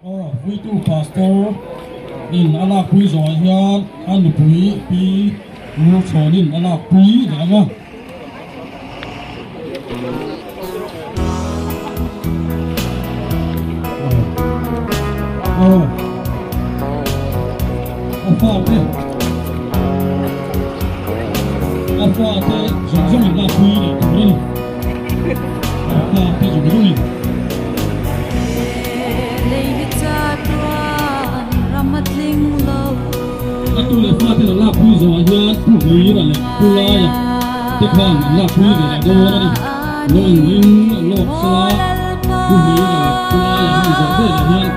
Aw, Vuitu Pastor in a lakpui zawhah hian a nupui Pi Ngurchhawnin a lakpui leh ang a. Aw, a fate, a fate zawng zawngin lakpui leh tur a ni. A fate zawng zawngin. A tu leh fate la lakpui zawhah hian Pu Hlira leh Pu Laia te khan an lakpui ve leh dawn a ni. Lo inring lawk sela Pu Hlira leh Pu Laia hemi zawh velah hian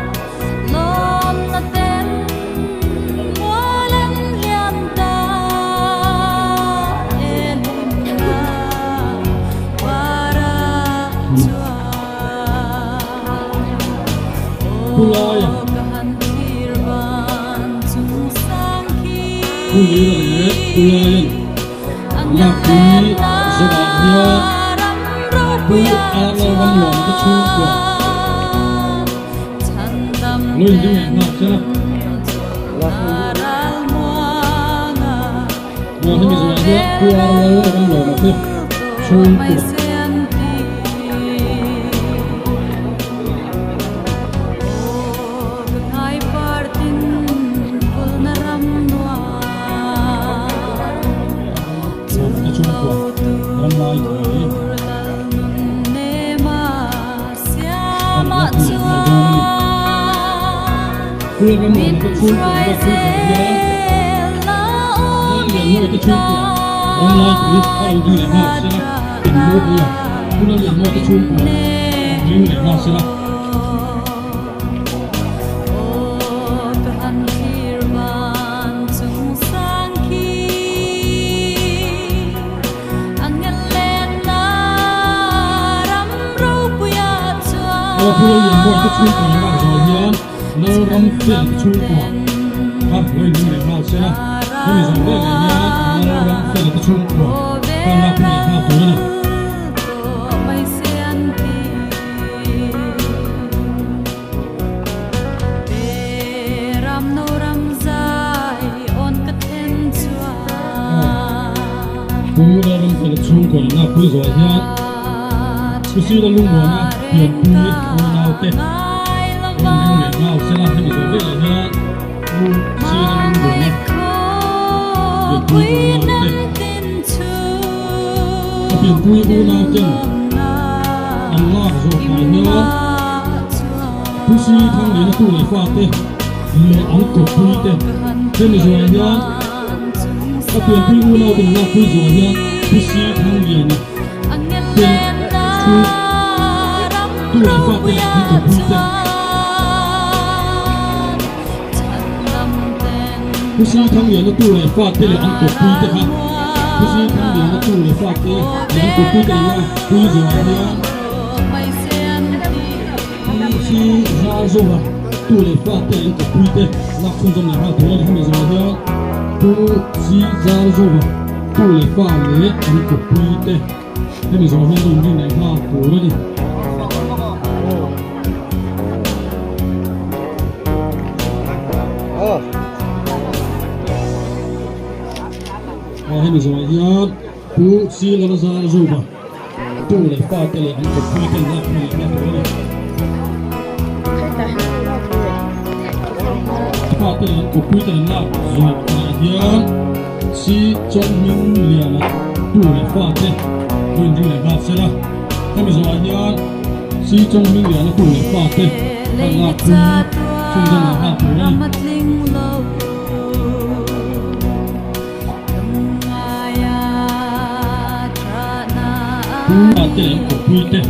Pu Laia, Pu Lira leh Pu Laian lakpui zawhah hian Pu Arlalramluana te chhungkua lo inring leh nghal che la. Maw hemi zawhah hian Pu Arlalramluana te chhungkua. Pu Lalramfela chhungkaw in lakpui zawh hian Kusila lungmuana pianpui unaute rawn ring leh nghal sela hemi zawh velah hian Pu Sila lungmuana pianpui unaute a pianpui unauten an lak zawh hmai hian Pu Si Thangliana tu leh fate leh an kawppui te hemi zawhah hian A pianpui unau ten lakpui zawh hian Pu Si Thangliana te chhung tu leh fate leh an kawppui te Pu Si Thangliana tu leh fate leh an kawppui te kha Pu Si Thangliana tu leh fate leh an kawppui te an lakpui zawh hian Pu Si Zarzoa tu leh fa te an kawppui te lak chhunzawm leh nghal tur a ni. Hemi zawhah hian Pu Si Zarzoa tu leh fa leh an kawppui te hemi zawhah hian rawn rin leh nghal tur a ni. Hemi zawhah hian Pu Si Lalzarzoa Tu leh fate leh an kawppui ten lak hmun leh hma tur a ni. Fate leh an kawppui ten an lak zawh leh hian si Chawnghming Liana tu leh fate lo inring leh nghal sela. Hemi zawhah hian si Chawnghming Liana tu leh fate an lak pui chhunzawm leh nghal tur a ni. Pu te leh kawppui te.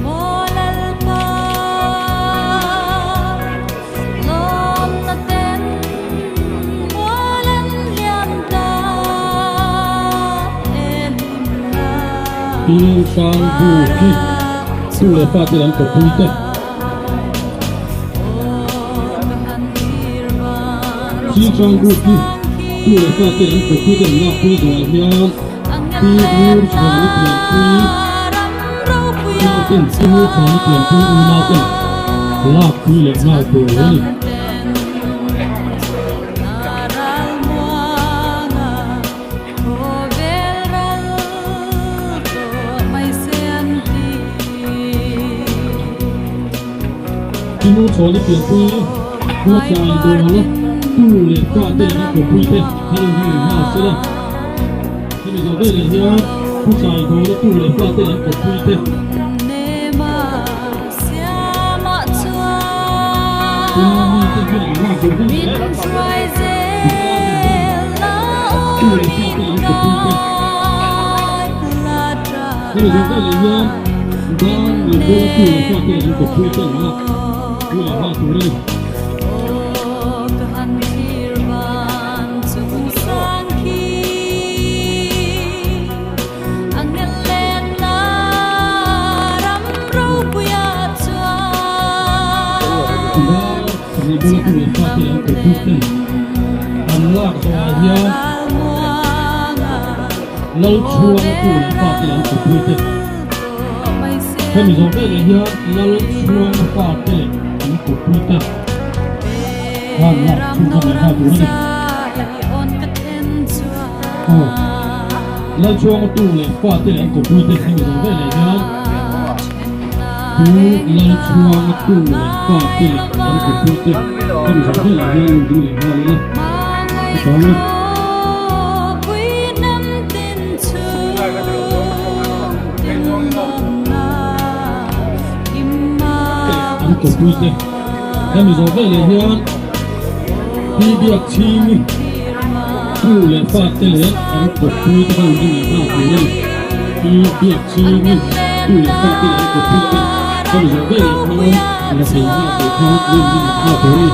Pi Hrang Bu hi tu leh fa te leh an kawppui te. Pi Hrang Bu hi tu leh fa te an kawppui te an lakpui zawhah hian Pi Ngur Chhuani pianpui nauten Pi Ngur Chhuani pianpui unauten lakpui leh nghal tur a ni. Ngurchhawni pianpui Pu Tlaidawla tu leh fa te leh an kawppui te kha lo hming nghal sela. Hemi zawh veleh hian Pu Tlaidawla tu leh fa te leh an kawppui te Tin mite hian an lak zawh veleh tu leh fa te leh an kawppui te Hemi zawh veleh hian Dar Lianbuanga tu leh fa te leh an kawppui te an lak pui leh nghal tur a ni. Dar Lianbuanga tu leh fa te leh an kawppui ten an lak zawhah hian Lalchhuanga tu leh fate leh an kawppui te. Hemi zawh veleh hian Lalchhuanga fate leh an kawppui te khan lak chhunzawm leh nghal tur a ni. Aw, Lalchhuanga tu leh fate leh an kawppui te hemi zawh veleh hian Pu Lalchhuanga tu leh fate leh an kawppui te hemi zawh veleh hian lung ding leh nghal ila. Chutah. An kawppui te hemi zawh veleh hian Pi Biak Chhingi tu leh fa te leh an kawppui te kha an ring leh nghal tur a ni. Pi Biak Chhingi tu leh fa te leh an kawppui te hemi zawh veleh khan la thei nghal tur khan an ring leh nghal tur a ni.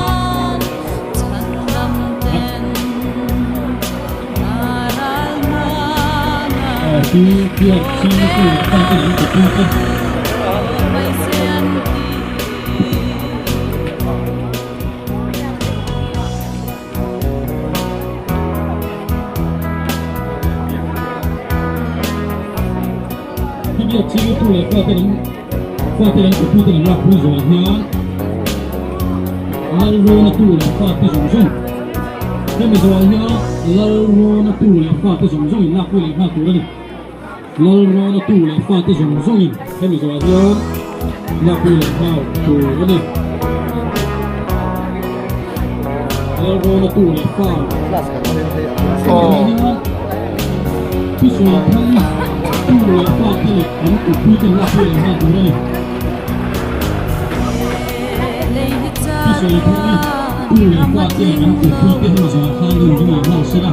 Pi Biak Chhingi tu leh fa te leh an kawppui te. Pi Biak Chhingi tu leh fa te an fa te an kawppui te an lak pui zawh hian Lalrawna tu leh fa te zawng zawng hemi zawh hian Lalrawna tu leh fa te zawng zawng in lak pui leh nghal tur a ni. Lalrawna tu leh fate zawng zawngin hemi zawhah hian lakpui leh nghal tur a ni. Lalrawna tu leh fa hemi zawhah hian thusawi thang tu leh fate leh an uppuiten lakpui leh nghal tur a ni. Thusawi thang tu leh fate leh an uppuite hemi zawhah khan rin ring leh nghal se la.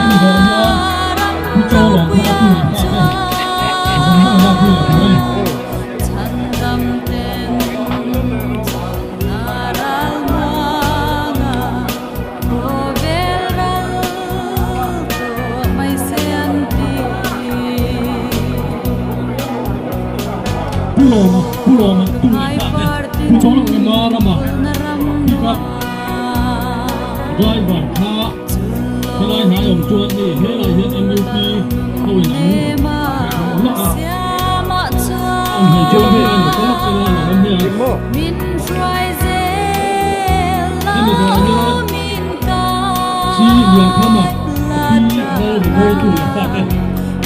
Hemi zawh hian Pu Chaw Lawm kha a tu leh nghak e, zawng zawng lak pui leh tur a ni. Pu Lawma, Pu Lawma tu leh nghak e, Pu Chaw Lawm ema rama pick up driver kha helai hnai awm chuan hei helai hian MUP ho in an ngaihtuah lawk a, a awm hei chuan hei a ni lawk sela a lo awm hei a. Hemi zawh hian Chi Liankhama Pi Lalrimawitu leh fate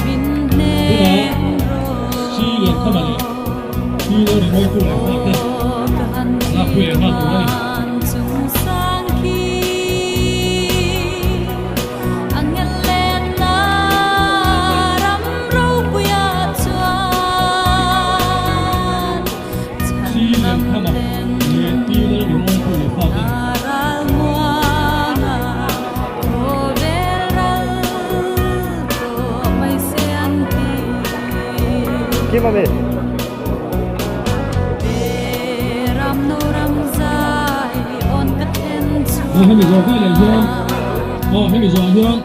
tunah Chi Liankhama leh Pi Lalrimawitu leh fate lakpui leh nghal tur a ni. Chi Liankhama leh Pi Lalrimawitu leh fate. Kim ami. Aw hemi zawh veleh hian aw hemi zawh hian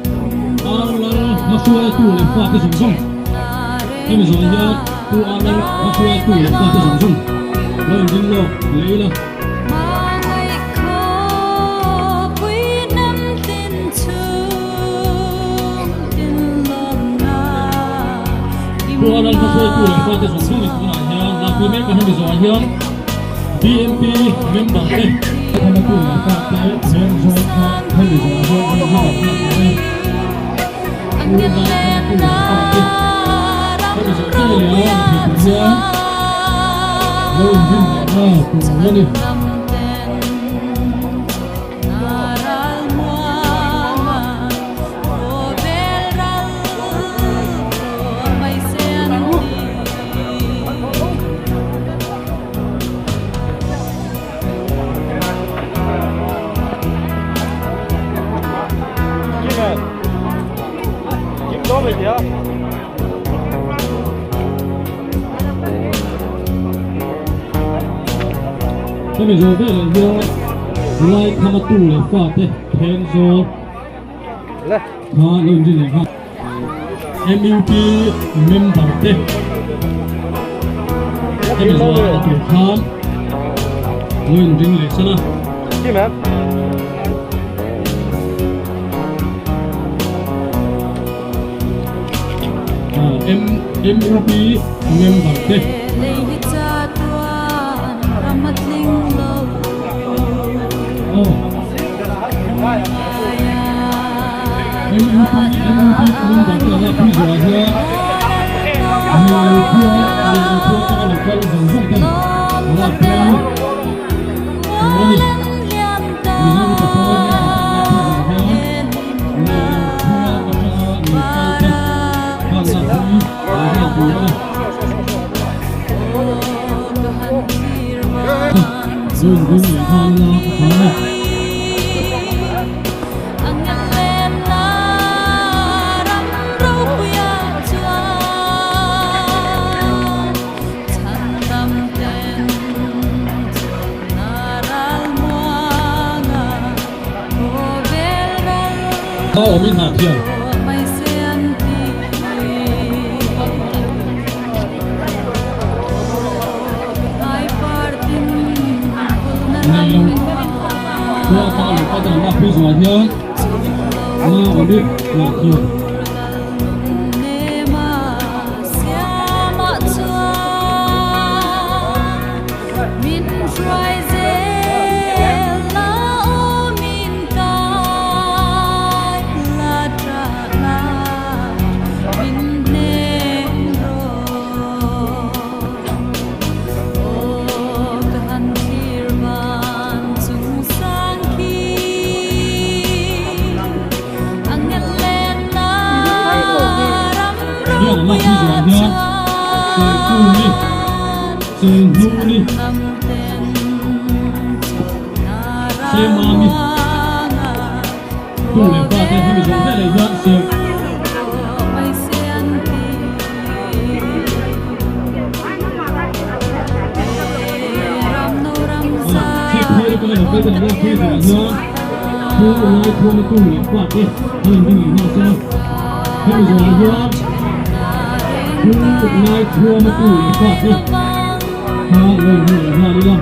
ar lal hmahruaitu leh fate zawng zawng hemi zawh hian. Pu Anand a hruaitu leh fate zawng zawng lo inding lawk leh ila. Pu Anand a hruaitu leh fate zawng zawng in tunah hian lakpui mek a hemi zawhah hian BMP member te thawmatu leh fate then zawl kha hemi zawhah hian an inhmu lak lak leh a. Hemi zawh veleh hian Laikhama tu leh fate then zawl kha lo inrin leh nghal. MUP member te hemi zawh a tur khan lo inring leh sela. MUP member te. MUP member te anga pui zawhah hian Mizo khua Mizo khua atanga lo kal zawng zawng ten an lakpui tur a ni. Mizo upa pawl member te anga pui zawhah hian Mizo khua atanga lo kal te khan lakpui an nghal tur a ni. Zun ding leh nghal ila a tha a. Kha awmin hah thiam. Nei lo. Khua ta lo ka dan lak pui zual hian na awmin hah thiam. Hian an lak pui zual hian Serkuni Chenhnuni Semami Tu leh pa te hemi zawh veleh hian ser Chhip phir atanga lo kal te an lak phei zawhah hian Pu Laikhuama tu leh pa te an inding leh nghal sela hemi zawhah hian Pu Laikhuama tu leh pa te kha lo inhmu leh nghal ila.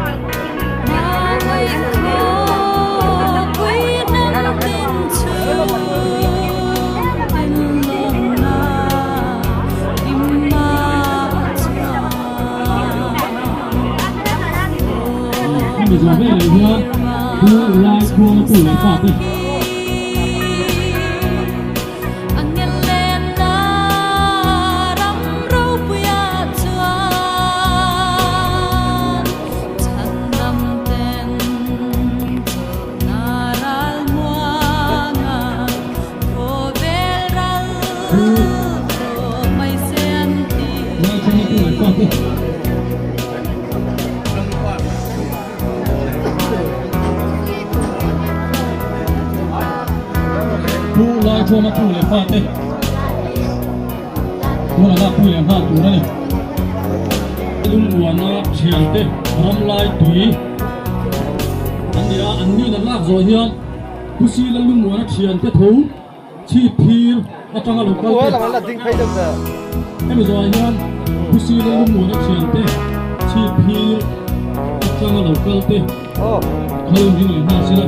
Hemi zawh veleh hian Pu Laikhuama tu leh pa te. Pu Laiṭhuama tu leh fate tuna lak pui leh nghal tur a ni. Lungmuana thiante ramlai tui an ni a, an nin an lak zawh hian Pu Sila Lungmuana thiante tho chhip phir atanga lo kal te hemi zawhah hian. Pu Sila Lungmuana thiante chhip phir atanga lo kal te kha in ring leh nghal sela.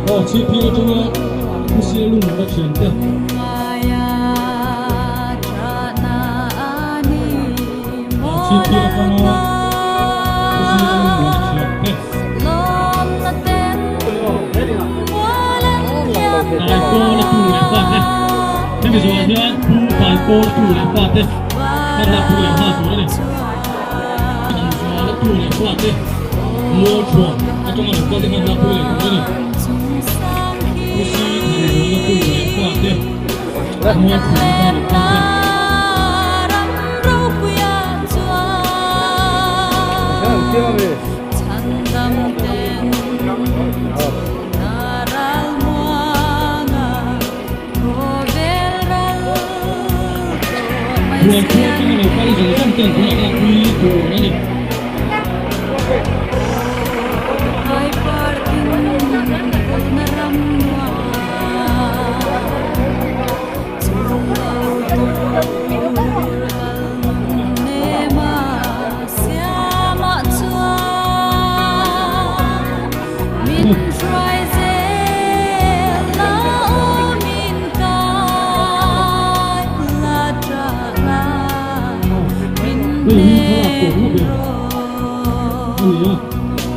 Aw chhip phir atanga Pu Sila Lungmuana thiante. Chhipphir atanga Pu Sila Lungmuana thiante. Taipawla tu leh fate hemi zawhah hian Pu Taipawla tu leh fate hman lak pui leh nghal tur a ni. Thanzuala tu leh fate Mualthuam atanga lo kal te hman lak pui leh tur a ni. Pu Si Thanzuala tu leh fate Mualthuam atanga lo kal te. Buan khua atanga lo kal zawng zawng ten tunah hian pui tur a ni. Hei hi thlalak tawpna ber a ni a,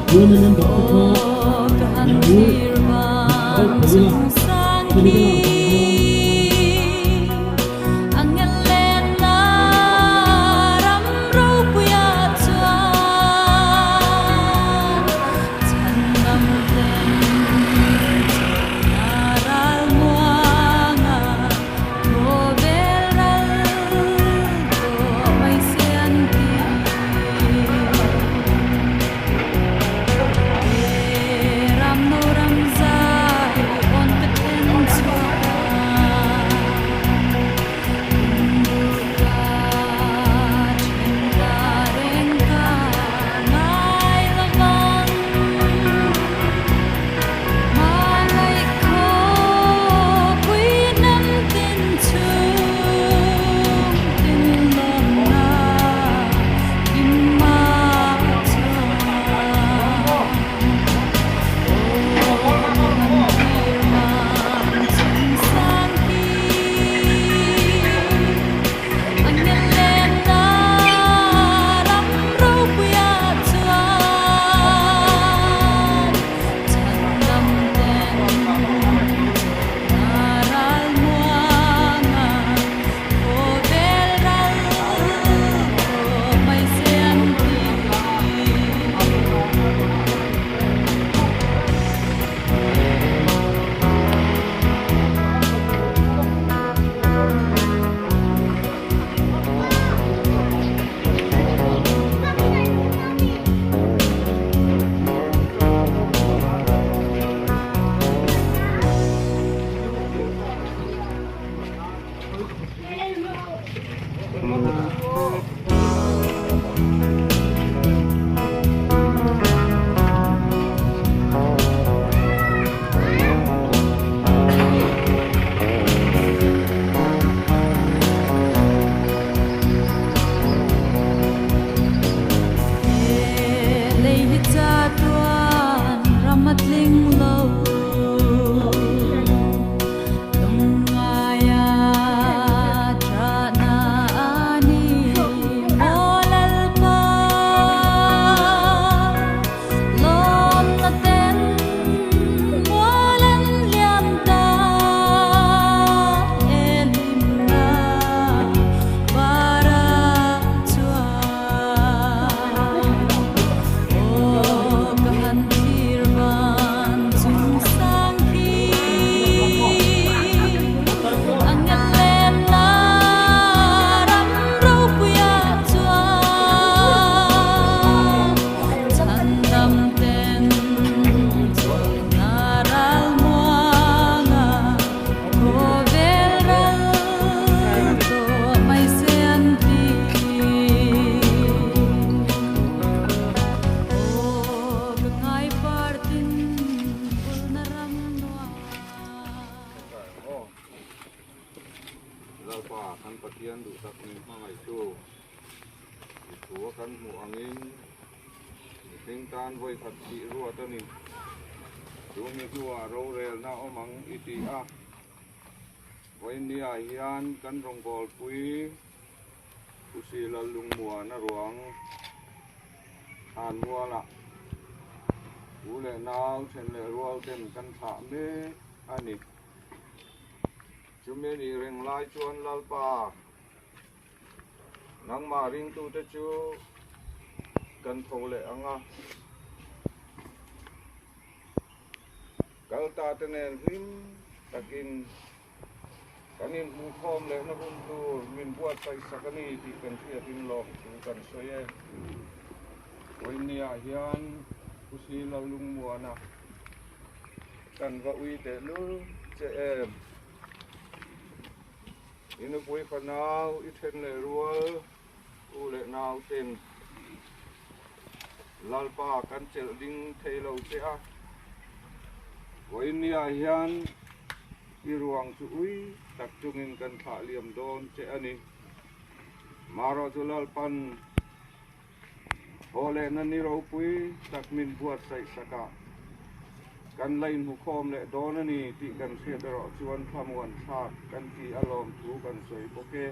yma member te kha lo vote thei ila, hemi te lak vang hian. Lalpa kan Pathian duh tak min hmangaihtu i thu a kan hmuh angin mihring tan vawikhat thih ruat a ni. Chu mi hnuah rorelna awm ang i ti a. Vawinia hian kan rawngbawlpui Pu Sila Lungmuana ruang Thlanmualah u leh nau then leh rual ten kan thlah mek a ni. Chumi nih reng lai chuan Lalpa nangmah ringtute chu kan tho leh ang a. Kalta te nen hlim takin kan inhmuhkhawm lehna hun tur min buatsaih sak a ni tih kan hriatin lawm thu kan sawi e. Vawinia hian Pu Sila Lungmuana kan va ui tehlul che em? I nupui fanau i then leh rual u leh nau ten Lalpa kan chelh ding thei lo che a, vawinia hian i ruang chu ui tak chungin kan thlah liam dawn che a ni. Marawh chu Lalpan Haw lehna ni ropui tak min buatsaih sak a, kan la inhmukhawm leh dawn a ni tih kan hriat erawh chuan thlamuan thlak kan ti a lawmthu kan sawi bawk e.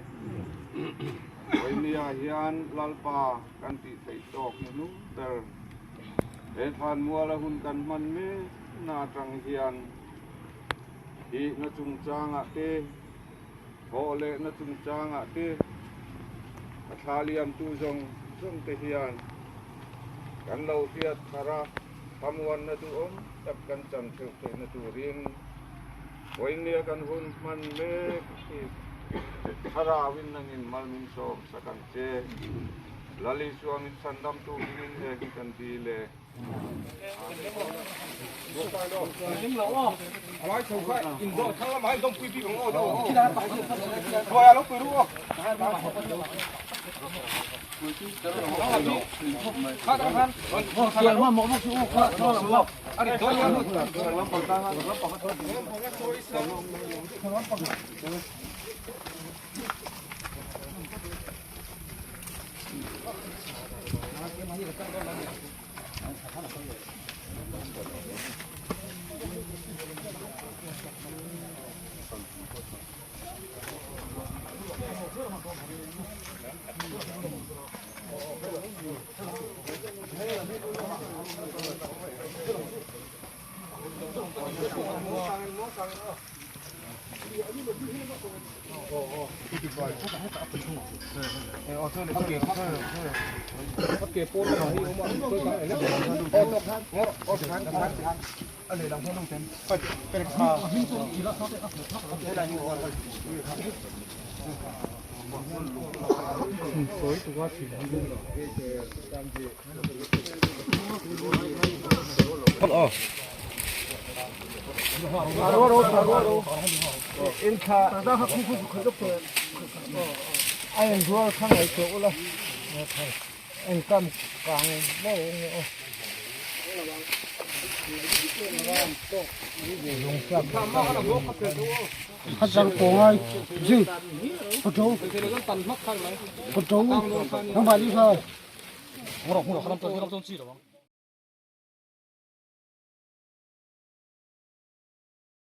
Vawinia hian Lalpa kan tih theih tawk ni hnung ber he thlanmuala hun kan hman mek na atang hian thihna chungchangah te, Thawh lehna chungchangah te a thla liamtu zawng zawng te hian kan lo hriat thar a, thlamuanna duhawm tak kan chan theuh theihna turin vawinia kan hun hman mek hi thlarauin nangin mal min sawm sak ang che. Lal Isua min chhandamtu hmingin he hi kan dil e.